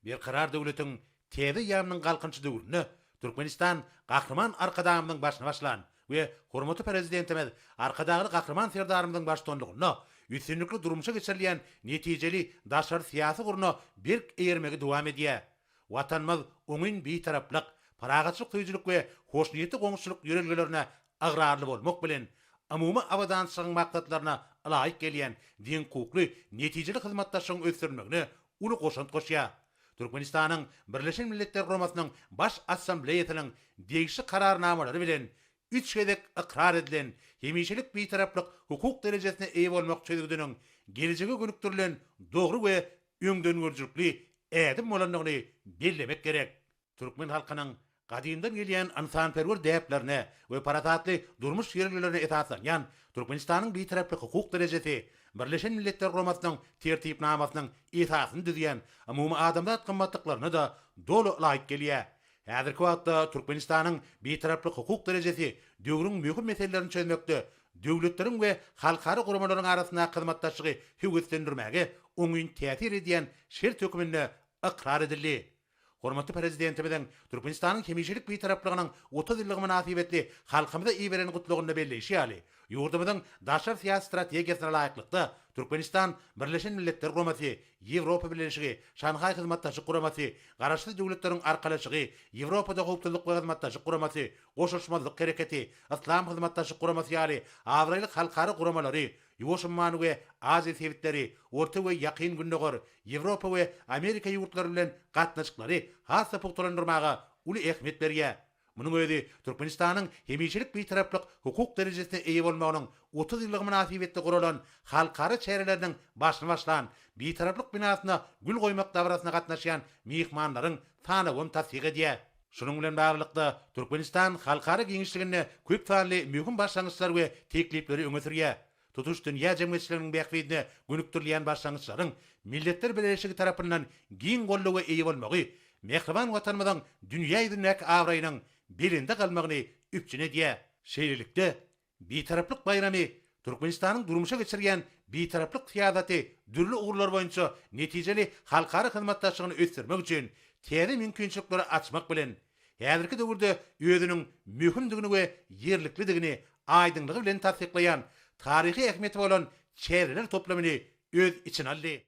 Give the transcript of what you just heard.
Berkarar döwletiň täze eýýamynyň Galkynyşy döwründe Türkmenistan Gahryman Arkadagymyzyň başyny başlan we hormatly Prezidentimiz Arkadagly Gahryman Serdarymyzyň baştutanlygynda üstünlikli durmuşa geçirilýän netijeli daşary syýasy ugruna berk eýermegi dowam edýär. Watanymyz oňyn Bitaraplyk, parahatçylyk söýüjilik we hoşniýetli goňşuçylyk ýörelgelerine ygrarly bolmak bilen, umumy abadançylygyň maksatlaryna ylaýyk gelýän deňhukukly, netijeli hyzmatdaşlygyň ösdürilmegine uly goşant goşýar. Türkmenistanyň Birleşen Milletler Guramasynyň Baş Assambleýasynyň degişli Kararnamalary bilen üç gezek ykrar edilen hemişelik Bitaraplyk hukuk derejesine eýe bolmak çözgüdiniň gelejege gönükdirilen dogry we öňdengörüjilikli ädim bolandygyny bellemek gerek. Türkmen halkynyň gadymdan gelýän ynsanperwer däplerine we parasatly durmuş ýörelgelerine esaslanýan Türkmenistanyň Bitaraplyk hukuk derejesi Birleşen Milletler Guramasynyň Tertipnamasynyň esasyny düzýän umumyadamzat gymmatlyklaryna-da doly ylaýyk gelýär. Häzirki wagtda Türkmenistanyň Bitaraplyk hukuk derejesi döwrüň möhüm meselelerini çözmekde döwletleriň we halkara guramalaryň arasyndaky hyzmatdaşlygy höweslendirmäge oňyn täsir edýän şert hökmünde ykrar edildi. Hormatly Prezidentimiziň Türkmenistanyň hemişelik Bitaraplygynyň 30 ýyllygy mynasybetli halkymyza iberen Gutlagynda belleýşi ýaly, ýurdumyzyň daşary syýasy strategiýasyna laýyklykda, Türkmenistan Birleşen Milletler Guramasy, Ýewropa Bileleşigi, Şanhaý Hyzmatdaşlyk Guramasy, Garaşsyz Döwletleriň Arkalaşygy, Ýewropada Howpsuzlyk we Hyzmatdaşlyk Guramasy, Goşulyşmazlyk Hereketi, Yslam Hyzmatdaşlyk Guramasy ýaly abraýly halkara guramalary, Ýuwaş ummany we Aziýa sebitleri, Orta we Ýakyn Gündogar, Ýewropa we Amerika ýurtlary bilen gatnaşyklary has-da pugtalandyrmaga uly ähmiýet berýär. Munuň özi Türkmenistanyň hemişelik Bitaraplyk hukuk derejesine eýe bolmagynyň 30 ýyllygy mynasybetli guralan halkara çäreleriniň başyny başlan Bitaraplyk binasyna gül goýmak dabarasyna gatnaşýan myhmanlaryň sanawam tassyk edýär. Şunuň bilen baglylykda, Türkmenistan halkara giňişliginde köp sanly möhüm başlangyçlary we teklipleri öňe sürýär. Tutuş dünýä jemgyýetçiliginiň bähbidine gönükdirilýän başlangyçlaryň Milletler Bileleşigi tarapyndan giň goldawa eýe bolmagy mähriban Watanymyzyň dünýä ýüzündäki abraýynyň belende galmagyny üpjün edýär. Şeýlelikde, Bitaraplyk baýramy Türkmenistanyň durmuşa geçirýän Bitaraplyk syýasaty dürli ugurlar boýunça netijeli halkara hyzmatdaşlygyny ösdürmek üçin täze mümkinçilikleri açmak bilen, häzirki döwürde özüniň möhümdigini we ýerliklidigini aýdyňlygy bilen tassyklaýan taryhy ähmiýeti bolan çäreler toplumyny öz içine aldy.